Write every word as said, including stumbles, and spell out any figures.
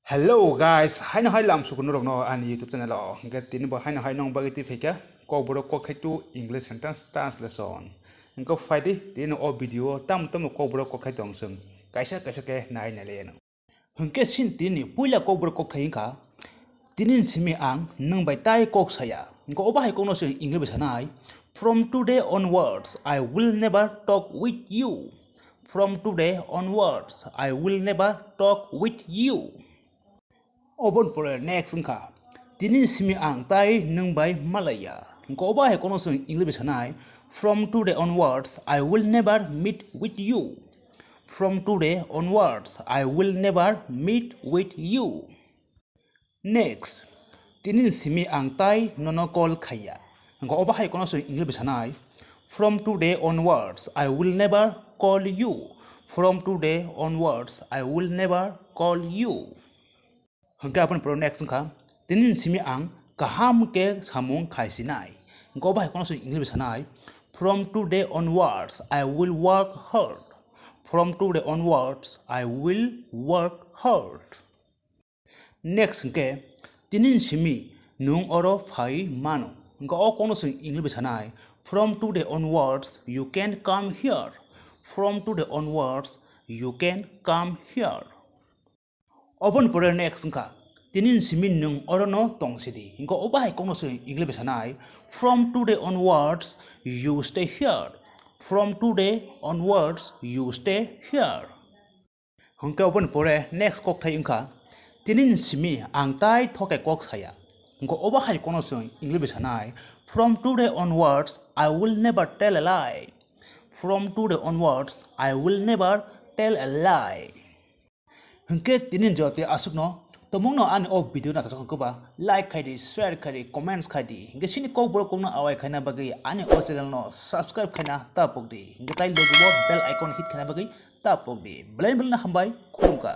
Hello guys, haino hai lam sukunu rokno ani YouTube channel o. Hingke tini bo haino hai nong bagwi twi phaikha Kokborok kokthai two English sentence translation. Hingke phaidi tini o video o tamo tamo Kokborok kokthai tong chwng kaisa kaisa khe nai nai le. Hingke sin tini puila Kokborok kokthai wngkha, tini simi ang nwng bai tai kok saya. Hingke obo hai kokno chwng English bai sanai, "From today onwards, I will never talk with you. From today onwards, I will never talk with you." Oboni pore next wngkha, tini simi ang tai nwng bai malaiya. Hingke obo hai kokno chwng English bai sanai, "From today onwards, I will never meet with you. From today onwards, I will never meet with you." Next, tini simi ang tai nono call khaiya. Hingke obo hai kokno chwng English bai sanai, "From today onwards, I will never call you. From today onwards, I will never call you." Hingke aboni pore next wngkha, tini simi ang kaham khe samung khaisinai. Hingke obo hai kokno chwng English bai sanai, "From today onwards, I will work hard. From today onwards, I will work hard." Next hingke, tini simi nwng oro phai mano. Hingke o kokno chwng English bai sanai, "From today onwards, you can come here. From today onwards, you can come here." Oboni pore next wngkha, tini simi nwng orono tongsidi. Hingke obo hai kokno chwng English bai sanai, "From today onwards, you stay here. From today onwards, you stay here." Hingke oboni pore next kokthai wngkha, tini simi ang tai thoke kok saya. Hingke obo hai kokno chwng English bai sanai, "From today onwards, I will never tell a lie. From today onwards, I will never tell a lie." Hingke tini jote aswkno, tomungno ani o video naithok wngkha ba like khaidi, share khaidi, comments khaidi. Hingke sini Kokborok kokno awai khaina bagwi ani o channel no subscribe khaina ta pokdi. Hingke tai logo bell icon hit khaina bagwi ta pokdi. Belai belai no hambai, khulumkha.